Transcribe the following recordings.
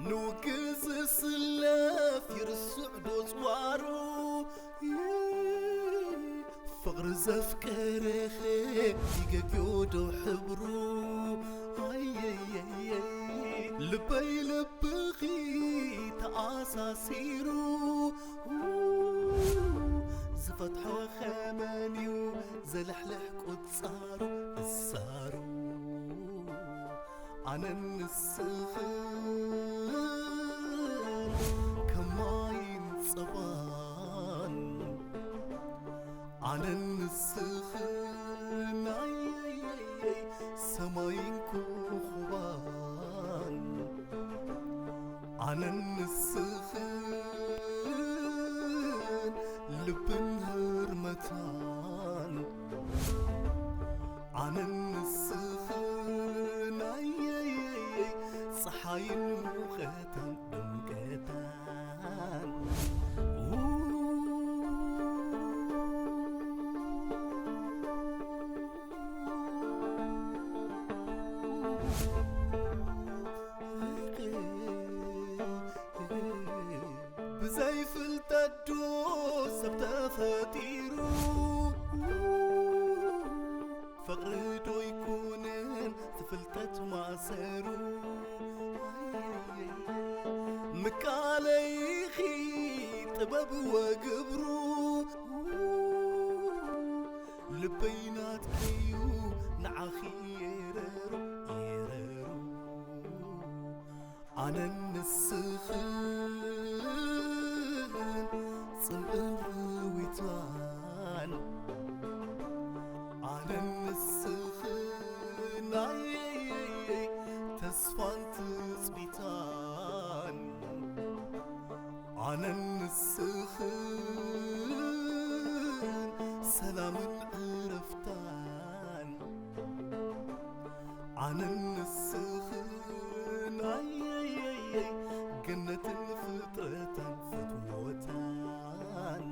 ንውግእ ዝስለፍ ይርስዕ ዶ ጽዋሩ? ፍቕሪ ዘፍቀረኸ ይገግዮ ዶ ሕብሩ? ኣየየየ ልበይ ልብኺ ተኣሳሲሩ፣ ዝፈትሖ ኸመንዩ ዘልሕልሕ ቁጻሩ እሳሩ። ኣነን ንስኽን ከማይን ጸባን፣ ኣነን ንስኽን ኣየየየይ ሰማይን ኮኾባን፣ ኣነን ንስኽን ልብን ህርመታን፣ ኣነን ንስኽን ኣየየየይ ጸሓይን ሙቐታን ድምቀታን። ብዘይ ፍልጠት ዶ ሰብ ተፈጢሩ? ፍቕሪ ዶ ይኩንን ፍልጠት ማእሰሩ? ምቃለይኺ ጥበብ ወግብሩ፣ ልበይ ናትኪዩ ንዓኺ የረሩ፣ የረሩ። ኣነን ንስኽን ጽምእን ርዊታን፣ ኣነን ንስኽን ኣየየየይ ተስፋን ትጽቢታን፣ ኣነን ንስኽን ሰላምን ዕረፍታን፣ ኣነን ንስኽን ኣየየየይ ገነትን ፍጥረታን ፍትወታን።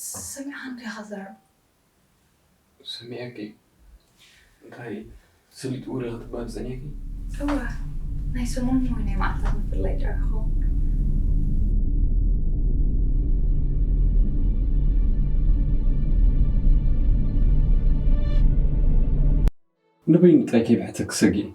ሰሚዕካ እንዲኻ ዘረባ። ሰሚዐኪ። እንታይ ስሊጥ ውሪ ክትባል ጸኒሕኪ? እወ፣ ናይ ሰሙን ወይ ናይ መዓልታት ምፍልላይ ጥራሕ ክኸውን። ንበይኑ ጥራይ ከይብሕተኪ ሰጊኤ።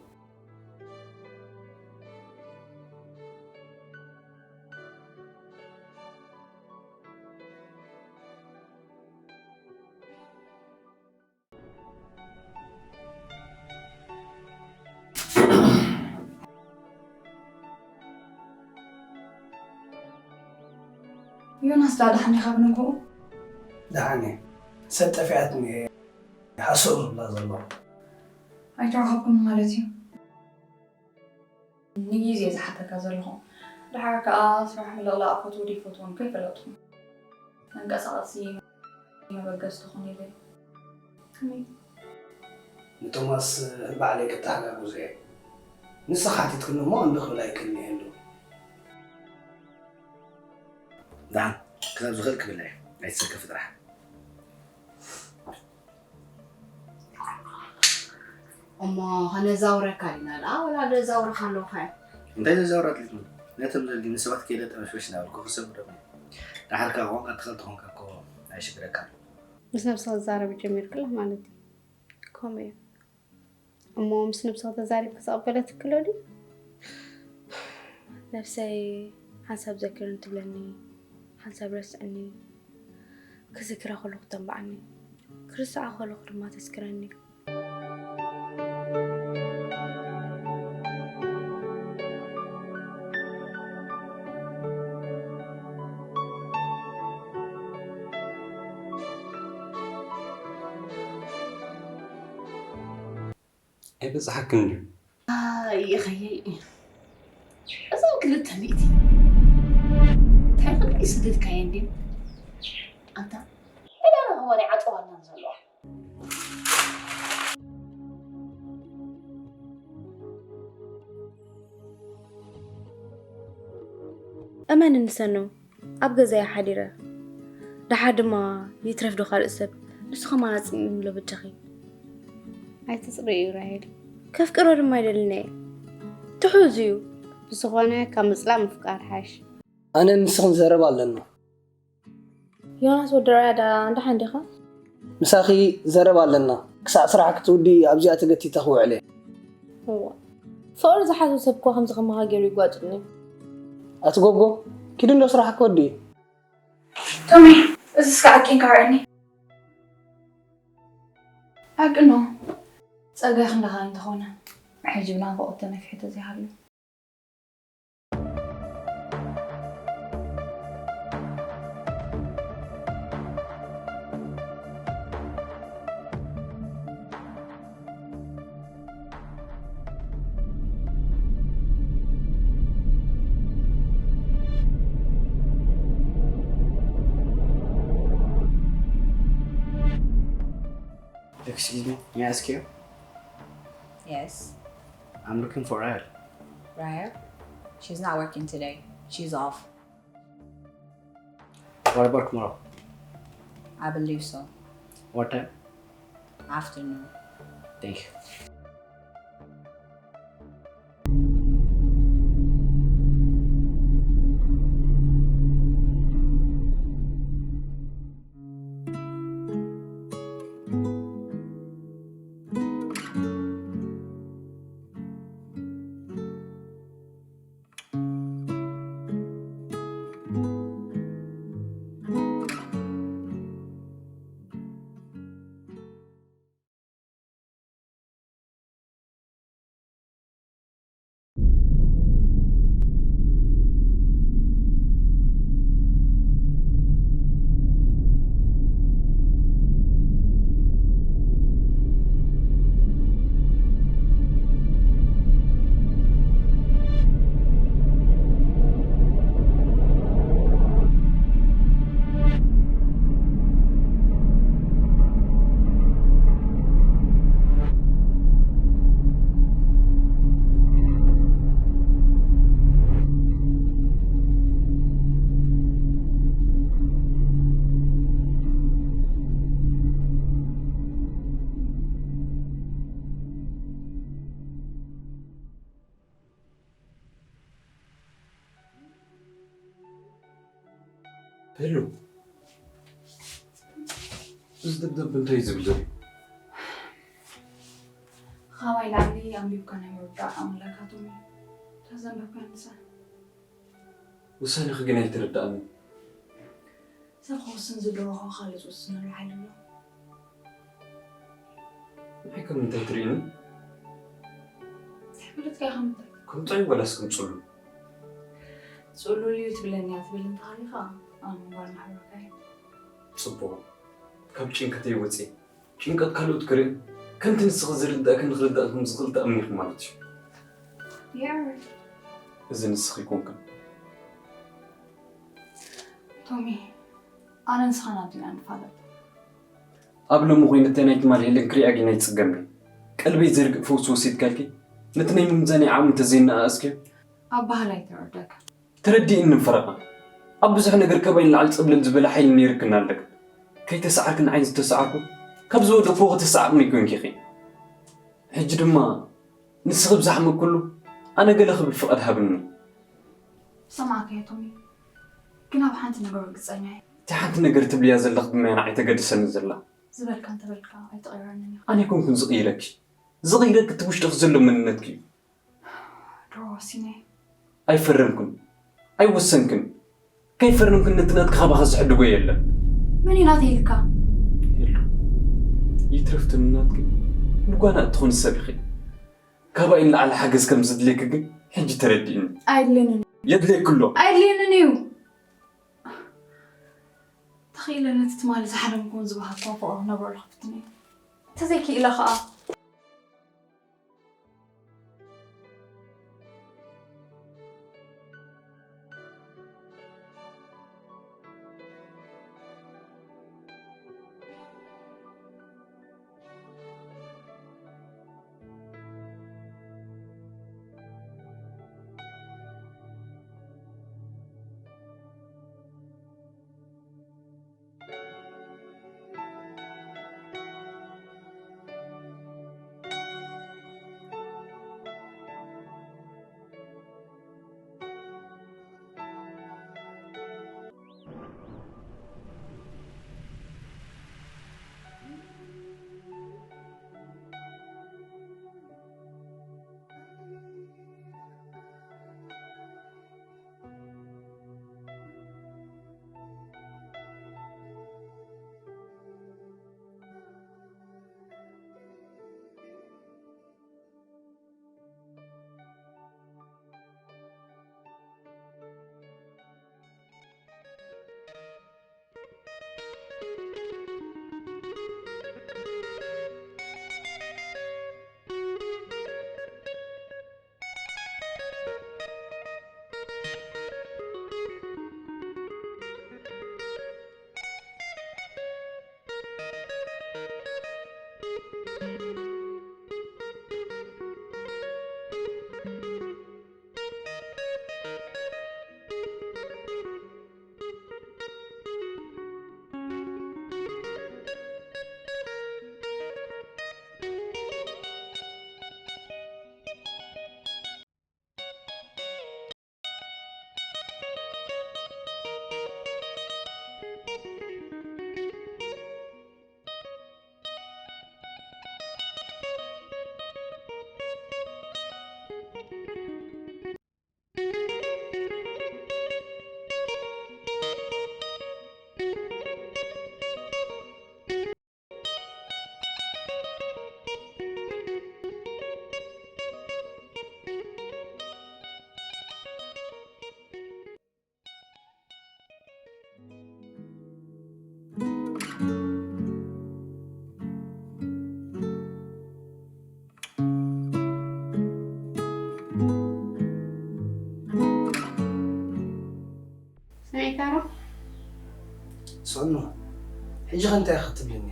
ዮናስ፣ ዳኣ ደሓን ዲኻ ብንግኡ? ደሓን እየ። ሰብ ጠፊኣትኒ እየ። ሓሶት ዝብላ ዘሎ። ኣይተረኸብኩን ማለት እዩ። ንግዜ ዝሓተካ ዘለኹ። ደሓር ከኣ ስራሕ ምልቕላቕ ፈትዎ ደይፈትዎን ከይፈለጥኩ። መንቀሳቐሲ መበገሲ ትኹን ኢለ። ከመይ? ንቶማስ ባዕለይ ከተሓጋግዞ እየ። ንስኻ ሓቲትክኒ እሞ እምቢ ክብል ኣይክእልን እየ ህልው። ደሓን፣ ክሳብ ዝኽእል ክብላ እየ። ኣይትሰከፊ ጥራሕ። እሞ ከነዛውረካ ዲና ደኣ፣ ወላ ደዛውረካ ኣለኹ ከ? እንታይ ዘዛውራ ኣድሊትኒ? ነቶም ዘድልዩኒ ሰባት ከይደ ጠመሽመሽ እናበልኩ ክሰጉዶም እየ። ደሓር ከኣ ቋንቋ ትኽእል ተኾንካ እኮ ኣይሽግረካን። ምስ ነብስኻ ዝዛረብ ጀሚርክላ ማለት እዩ። ከምኡ እዩ። እሞ ምስ ነብስኺ ተዛሪብኪ ዘቐበለትኪ ኣሎ ድዩ? ነብሰይ ሓንሳብ ዘክርኒ ትብለኒ፣ ሓንሳብ ረስዕኒ፣ ክዝክራ ከለኹ ተንብዓኒ፣ ክርስዓ ከለኹ ድማ ተስክረኒ። ኣይበጽሓክን ድዩ? ኣይ፣ ኢኸየይ። እዞም ክልተ ሚእቲ እንታይ ክብል ይስደድካየን ድዩ? ኣንታ፣ ናይ ዓጽዋና ዘለዋ። እመን እንሰነው ኣብ ገዛይ ሓዲረ። ደሓር ድማ ይትረፍ ዶ ካልእ ሰብ፣ ንሱ ከማን ኣጽሚእምሎ በጃኺ። ኣይትጽልእዩ ራሄል። ከፍቅሮ ድማ ኣይደልን እየ። ትሑዝ እዩ። ብዝኾነ ካብ ምጽላእ ምፍቃር ሓይሽ። ኣነ ንስኽን ዘረባ ኣለና። ዮናስ ወዲ ራያ ዳ እንዳ ሓንዲኻ? ምሳኺ ዘረባ ኣለና። ክሳዕ ስራሕ ክትውዲ ኣብዚኣ ተገቲተ ክውዕል እየ። እዋ ፍቕሪ ዝሓዞ ሰብ እኮ ከምዚ ከማኻ ገይሩ ይጓጭኒ። ኣቲ ጎጎ ኪዲ እንዶ ስራሕ ክወዲ እዩ። ቶሚ፣ እዚ እስከ ዓቂንካ ርኣኒ። ዓቅኖ፣ ጸጋ ክንዳኻ እንተኾነ፣ ሕጂ ብናፍቖት ተነፊሑ ተዘይሃሉ። Excuse me, may I ask you? Yes. I'm looking for Rayal. Rayal? She's not working today. She's off. What about tomorrow? I believe so. What time? Afternoon. Thank you. ሄሉ፣ እዚ ደብዳብ እንታይ እዩ ዝብል ዘሎ? ካባይ ላዕሊ ኣንቢብካ ናይ ምርዳእ ኣምላካቶም እዩ። ተዘንበብካ ንሳ ውሳኔኺ ግን ኣይተረዳእንን። ሰብ ክውስን ዝደረኾ ካልእ ዝውስነሉ ሓይሊ ኣሎ። ንዓይ ከም እንታይ ትርእይኒ? እንታይ ፈለጥካ ኢኻ ምንታይ? ከም ጥዑይ ወላስ ከም ጽሉል? ጽሉል እዩ ትብለኒ እያ ትብል እንተሃሊኻ ኣነ ምንባር ማሕበርካ እዩ። ጽቡቕ። ካብ ጭንቀተይ ወጽየ ጭንቀት ካልኦት ክርኢ ከምቲ ንስኺ ዝርዳእክን ክርዳእኩም ዝኽእል ተኣሚንኩም ማለት እዩ። Yeah. እዚ ንስኺ ይኮንክን። ቶሚ ኣነ ንስኻን ኣብዚና ንፋለጥ። ኣብ ሎሚ ኮይነ እታ ናይ ትማል ሄለን ክሪኣ ግን ኣይትጽገምን። ቀልበይ ዘርግእ ፈውሲ ወሲድካልኪ ነቲ ናይ ምምዛነይ ዓቕሚ እንተዘይነኣኣስክዮ። ኣበሃህላ ኣይተረደካ። ተረዲእኒ ፈረቓ። ኣብ ብዙሕ ነገር ካባይ ንላዕሊ ጸብለል ዝበለ ሓይሊ ነይርክን ኣለክን። ከይተሰዓርክን ንዓይ ዝተሰዓርኩ ካብ ዝወደቅክዎ ከተሰዓርኒ ኮንኪ ኢኺ። ሕጂ ድማ ንስኺ ብዝሓመኩሉ ኣነ ገለ ክብል ፍቓድ ሃብኒ። ሰማዕካዮ ቶሚ፣ ግን ኣብ ሓንቲ ነገር ርግጸኛ እየ። እታ ሓንቲ ነገር ትብልያ ዘለኺ ድማ እያ ንዓይ ተገድሰኒ ዘላ። ዝበልካ እንተበልካ ኣይትቕይረንን ኢኻ። ኣነ ኣይኮንኩን ዝቕይረኪ። ዝቕይረኪ እቲ ውሽጥኺ ዘሎ መንነትኪ እዩ። ድሮ ወሲነ እየ። ኣይፈረምክን። ኣይወሰንክን። ከይፈረምክን ነቲ ናትኪ ካባኺ ዝሕድጎ የለን። መን እዩ ናተይ ኢልካ? የሉ። ይትረፍ እቲ ናትኪ ንጓና እትኾኒ ሰብ ኢኺ። ካባይ ንላዕሊ ሓገዝ ከም ዘድልየኪ ግን ሕጂ ተረዲእኒ። ኣየድልየንን እዩ። የድልየኪ ኣሎ። ኣየድልየንን እዩ። ተኽኢለ ነቲ ትማሊ ዝሓለምኩዎን ዝበሃግኩዎን ፍቕሪ ክነብረሉ ክፍትን እየ። እንተዘይክኢለ ኸኣ ዳሮ፣ ሰኑ፣ ሕጂ ከ እንታይ ክትብልኒ?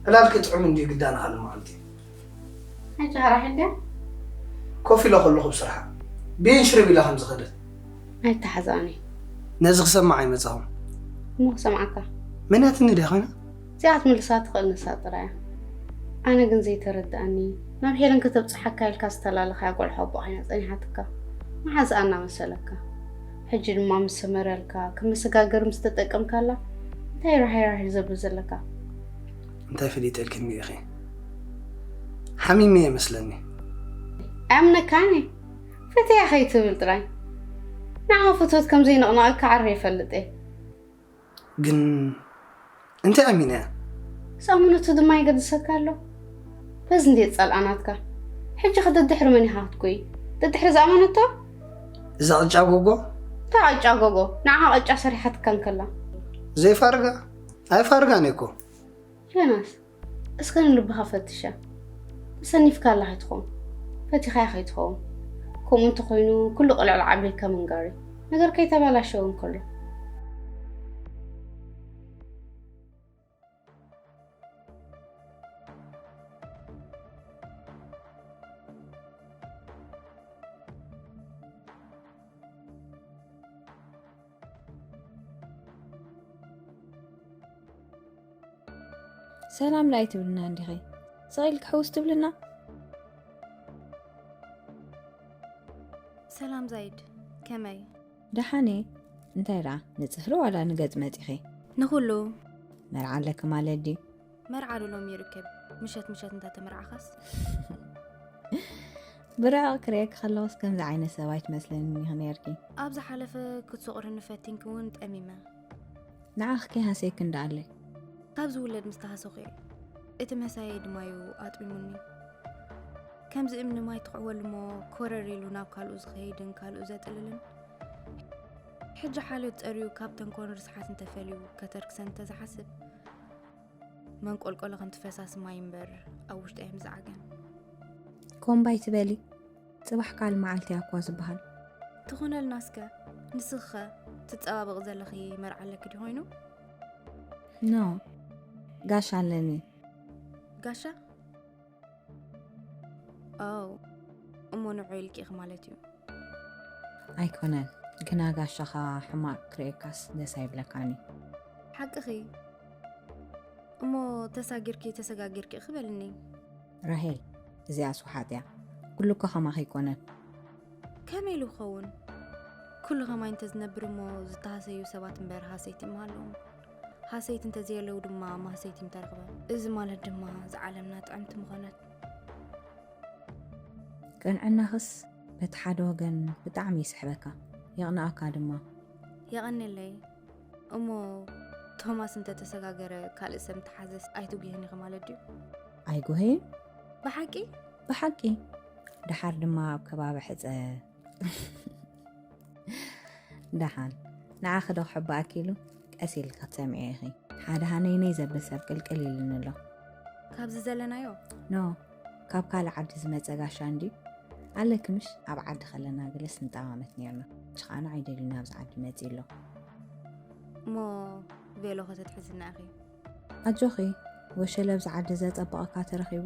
ዕላልኪ ጥዑም እንድዩ ግዳን ካልእ መዓልቲ። ሕጂ ኸ ራሒል ድያ? ኮፍ ኢለ ከለኹ ብስርሓ ብየን ሽርብ ኢላ ከም ዝኸደት። ኣይተሓዛኒ። ነዚ ክሰምዕ ኣይመጻኹን። እሞ ክሰምዓካ። መን እያ ትኒ ድያ ኮይና? እዚኣ ክትምልሳ ትኽእል ንሳ ጥራይ እያ። ኣነ ግን ዘይተረድኣኒ፣ ናብ ሄለን ከተብጽሓካ ኢልካ ዝተላለኻያ ጓል ሓቦ ኮይና ጸኒሓትካ። መሓዝኣ እናመሰለካ። ሕጂ ድማ ምስ ሰመረልካ፣ ከም መሰጋገሪ ምስ ተጠቀምካላ፣ እንታይ ራሂ ራሂ ዘብል ዘለካ? እንታይ ፈሊጠልኪ እንዲኢኺ? ሓሚመ እየ መስለኒ። ኣምነካኒ። ፈትያ ከይትብል ጥራይ። ንዓኻ ፍትወት ከም ዘይንቕንቐካ ዓረ ይፈልጥ እየ። ግን እንታይ ኣሚነ እያ? ዝኣመነቱ ድማ ይገድሰካ ኣሎ። በዚ እንዴት ጸልኣናትካ? ሕጂ ከ ደድሕሪ መን ኢኻ ክትጎይ? ደድሕሪ ዝኣመነቶ? እዛ ቅጫ ጎጎ? እታ ቅጫ ጎጎ፣ ንዓኻ ቅጫ ሰሪሓትካ እንከላ። ዘይፋርጋ? ኣይፋርጋን እየ እኮ። ዮናስ፣ እስከ ንልብኻ ፈትሻ። ተሰኒፍካላ ከይትኸውን፣ ፈቲኻያ ከይትኸውን። ከምኡ እንተኾይኑ፣ ኩሉ ቅልዕልዕ ኣቢልካ ምንጋር እዩ። ነገር ከይተባላሸወ እንከሎ። ሰላም ላይትብልና እንዲኺ? ስቕ ኢልኪ ሕውስ ትብልና? ሰላም ዛይድ፣ ከመይ? ደሓን እየ። እንታይ ደኣ፣ ንጽህሪ ዋላ ንገጽ መጺኺ? ንኹሉ። መርዓ ኣለኪ ማለት ድዩ? መርዓ ዶ ሎሚ ይርከብ? ምሸት ምሸት እንተ ተመርዓኻስ? ብርዕቕ ክርእየኪ ከለኹስ ከምዚ ዓይነት ሰብ ኣይትመስልንን ኢኺ ነይርኪ። ኣብ ዝሓለፈ ክትስቑርኒ ፈቲንኪ እውን ጠሚመ። ንዓኺ ከይሃሰይኪ እንዳኣለይ። ካብ ዝውለድ ምስ ተሃሰኹ እየ። እቲ ምሕሳየይ ድማ እዩ ኣጥሚሙኒ። ከምዚ እምኒ ማይ ትኽዕወሉ እሞ ኮረር ኢሉ ናብ ካልኡ ዝኸይድን ካልኡ ዘጥልልን። ሕጂ ሓልዮት ጸርዩ ካብተን ኮን ርስሓት እንተፈልዩ ከተርክሰን እንተዝሓስብ፣ መንቆልቆለ ከምቲ ፈሳሲ ማይ እምበር ኣብ ውሽጠይ ኣይምዝዓገን። ኮምባይ ትበሊ? ጽባሕ ካልእ መዓልቲ እያ እኳ ዝበሃል። ትኾነልና እስከ፣ ንስኺ ኸ ትጸባበቒ ዘለኺ መርዓ ኣለኪ ድዩ ኮይኑ? ኖ፣ ጋሻ ኣለኒ። ጋሻ? ኦው፣ እሞ ንዑ ኢልኪ ኢኺ ማለት እዩ። ኣይኮነን፣ ግና ጋሻኻ ሕማቕ ክርእየካስ ደስ ኣይብለካን እዩ። ሓቅኺ። እሞ ተሳጊርኪ ተሰጋጊርኪ ኢኺ በልኒ። ራሄል፣ እዚኣስ ውሓጥ እያ። ኩሉ እኮ ከማኺ ኣይኮነን። ከመይ ኢሉ ክኸውን? ኩሉ ከማይ እንተዝነብር እሞ ዝተሃሰዩ ሰባት እምበር ሃሰይቲ ምሃለዎም። ሃሰይቲ እንተዘየለዉ ድማ ማህሰይቲ ምተረኽበ። እዚ ማለት ድማ እዛ ዓለምና ጥዕምቲ ምኾነት። ቅንዕናኽስ በቲ ሓደ ወገን ብጣዕሚ ይስሕበካ፣ የቕንኣካ ድማ። የቐንየለይ። እሞ ቶማስ እንተተሰጋገረ ካልእ ሰብ ምተሓዘስ ኣይትጉህን ኢኺ ማለት ድዩ? ኣይጉህይን። ብሓቂ? ብሓቂ። ደሓር ድማ ኣብ ከባቢ ሕፀ። ደሓን። ንዓኺ ዶ ክሕባእኪ ኢሉ? ቀስ ኢልኪ ክትሰምዕዮ ኢኺ። ሓደ ሃነይነይ ዘብል ሰብ ቅልቅል ኢሉኒ ኣሎ። ካብዚ ዘለናዮ? ኖ፣ ካብ ካልእ ዓዲ ዝመጸ ጋሻ እንድዩ። ኣለኪ ምሽ፣ ኣብ ዓዲ ከለና ገለስ ንጠማመት ኔርና። ሕጂ ከኣ ንዓይ ደልዩ ናብዚ ዓዲ መጺኡ ኣሎ። እሞ ቬሎ ከተትሕዝና ኢኺ? ኣጆኺ፣ ወሸለ ኣብዚ ዓዲ ዘጸብቐካ ተረኺቡ።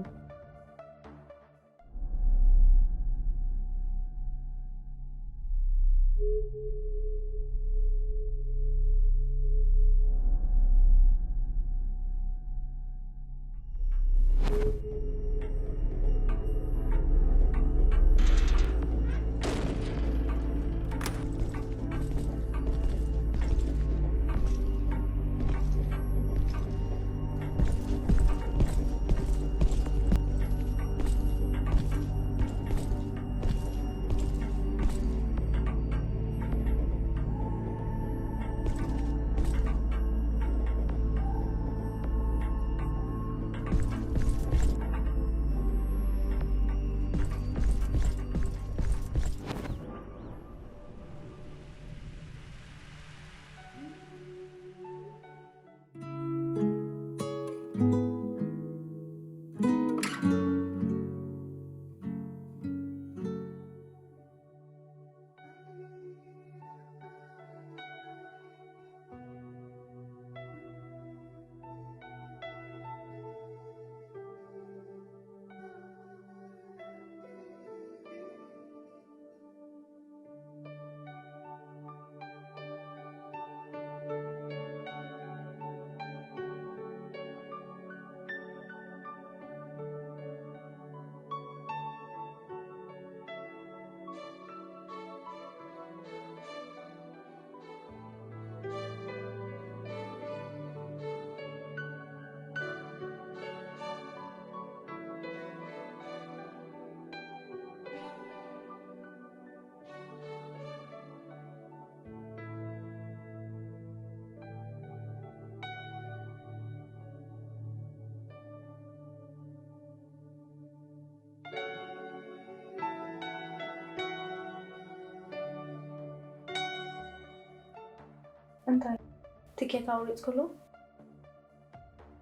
ትኬት ኣውሪጽክሉ?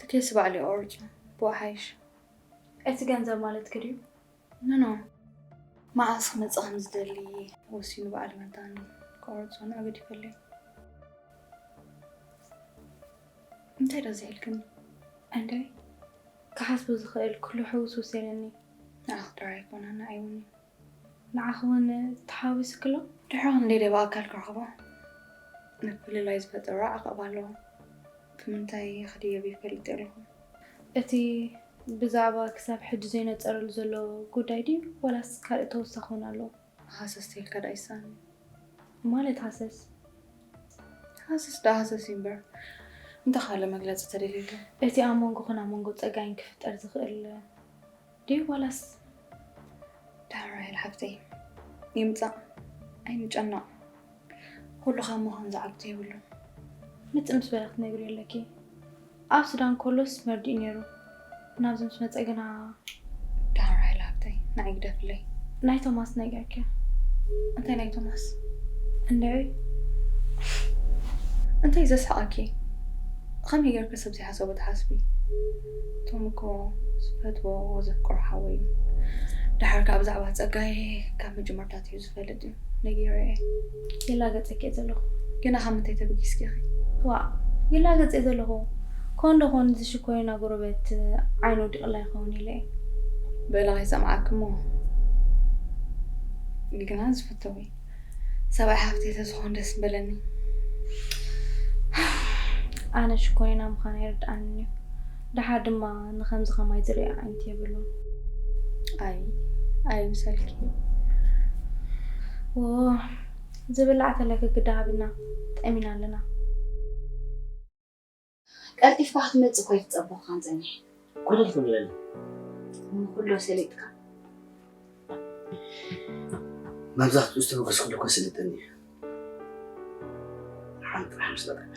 ትኬትስ ባዕሉ ይቆርጾ፣ ብኡ ሓይሽ። እቲ ገንዘብ ማለትኪ ድዩ? ኖ፣ ኖ። መዓስ ክመጽእ ከም ዝደሊ ወሲኑ ባዕሉ መታን ክቆርጾ ንዑ ገዲፈለይ። እንታይ ደኣ ዝሒልክኒ? እንድዒ፣ ክሓስቦ ዝኽእል ኩሉ ሕውስውስ ኢሉኒ። ንዓኺ ጥራይ ኣይኮነን፣ ንዓይ እውን እዩ። ንዓኺ እውን ተሓዊስኪ ኣሎ? ድሕሪ ክንደይ ደይ ብኣካል ክረኽቦ? ምፍልላይ ዝፈጠሮ ዓቐብ ኣሎ። ብምንታይ ክድየብ ይፈልጥ ኣለኹ። እቲ ብዛዕባ ክሳብ ሕጂ ዘይነጸረሉ ዘሎ ጉዳይ ድዩ ዋላስ ካልእ ተወሳኺ እውን ኣለዎ? ሃሰስ ተይልካ ደኣ ይስኣን። ማለት ሃሰስ? ሃሰስ ደኣ ሃሰስ እዩ እምበር፣ እንታይ ካልእ መግለጺ ተደልየሉ? እቲ ኣብ መንጎኽን ኣብ መንጎ ጸጋይን ክፍጠር ዝኽእል ድዩ ዋላስ? ዳሕራይ ሓፍተይ ይምጻእ ኣይንጨነቕ። ኩሉ ካብ ምዃን ዝዓግቶ የብሉን። ምጽእ ምስ በለ ክትነግርዮ ኣለኪ። ኣብ ሱዳን ከሎስ መርዲኡ ነይሩ። ናብዚ ምስ መጸ ግና። ዳሕራይ ሓፍተይ ንዓይ ግደፍለይ። ናይ ቶማስ ነገርኪ። እንታይ ናይ ቶማስ? እንድዒ። እንታይ ዘስሕቐኪ? ከመይ ጌርኪ ሰብ ዘይሓሰቦ ትሓስቢ? ቶም እኮ ዝፈትዎ ዘፍቅሮ ሓወይ እዩ። ደሓር ከኣ ብዛዕባ ጸጋይ ካብ መጀመርታ ኣትሒዙ ዝፈልጥ እዩ። ነጊረዮ እየ። ይላገጸኪ እየ ዘለኹ። ግና ካብ ምንታይ ተበጊስኪ ኢኺ? ዋእ፣ ይላገጽ እየ ዘለኹ። ኮን ዶ ኮን እዚ ሽኮሪና ጎረቤት ዓይኑ ወዲቕላ ይኸውን ኢለ እየ። በላ ከይሰምዓኪ እሞ። ግና ዝፈተዊ ሰብኣይ ሓፍተይ ተዝኾን ደስ ምበለኒ። ኣነ ሽኮሪና ምዃነይ ይርድኣኒ እዩ። ደሓር ድማ ንኸምዚ ከማይ ዝርእዮ ዓይነት የብሉን። ኣይ፣ ኣይምሰልኪ። ዎ፣ ዝብላዕ ተለኪ ግዳ ሃብና፣ ጠሚና ኣለና። ቀልጢፍካ ክትመጽእ እኮ ኣይተጸበኹካን ጸኒሐ። ኮለል ትብለኒ። እሞ ኩሎ ሰሊጥካ። መብዛሕትኡ ዝተበገስኩሉ እኮ ሰሊጠኒ እዩ። ሓንቲ ጥራሕ ምስ ለጠፈት።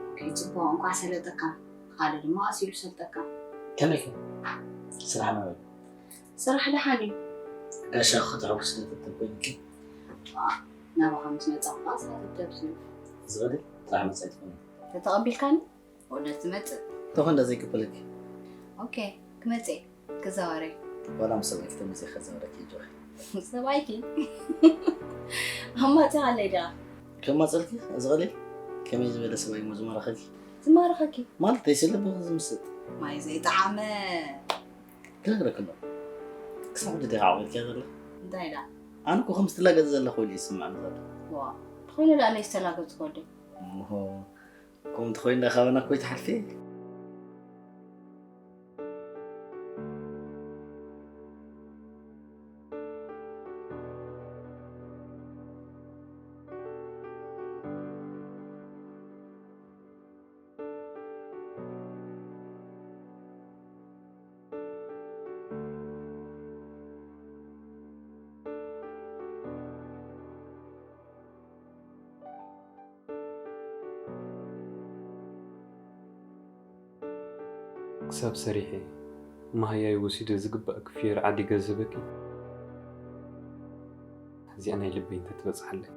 ኦኬ፣ ጽቡቕ፣ እንኳዕ ሰለጠካ። ካልእ ድማ ኣሲሉ ሰልጠካ። ከመይ ከ? ስራሕ መበል? ስራሕ ደሓን እዩ። ጋሻ ከተሐጉስ ደተተብ ኮይንኪ? ዋ፣ ናባኻ ምስ መጻኹ ኸኣ ስራሕ ተብዝዩ። ዝኸዲ ጥራሕ መጻኢ ትኾኒ። ተተቐቢልካኒ? ወደ ትመጽእ። ተኾን እንዳ ዘይቅበለኪ። ኦኬ፣ ክመጽእ እየ። ክዛወረ። ዋላ ምስ ሰብኣይኪ ተመጺኺ ከዛወረኪ ይጆኺ። ሰብኣይኪ? ኣማጺኻለይ ዲኻ? ከማጸልኪ፣ እዚ ቀሊል? ከመይ ዝበለ ሰብኣይ እሞ ዝማርኸኪ? ዝማርኸኪ? ማለት፣ ተይስለ ብኸ ዝምስጥ? ማይ ዘይጠዓመ። ክነግረኪ ኣሎ። ክሳብ ሕጂ ዲኻ ዓቒልኪያ ዘላ? እንታይ ደኣ? ኣነ እኮ ከም ዝተላገጸ ዘለኹ ኢሉ ይስምዓኒ ዘሎ። ዋ፣ ተኾይኑ ደኣ ነይ ዝተላገጽኩ ወደይ። እሞ፣ ከምኡ እንተኾይኑ ደኣ ካባና እኮ ይትሓልፊ። ክሳብ ሰሪሐ መሃያይ ወሲደ ዝግባእ ክፍያ ዓዲገ ዝህበኪ፣ እዚኣ ናይ ልበይ እንተትበጽሓለይ።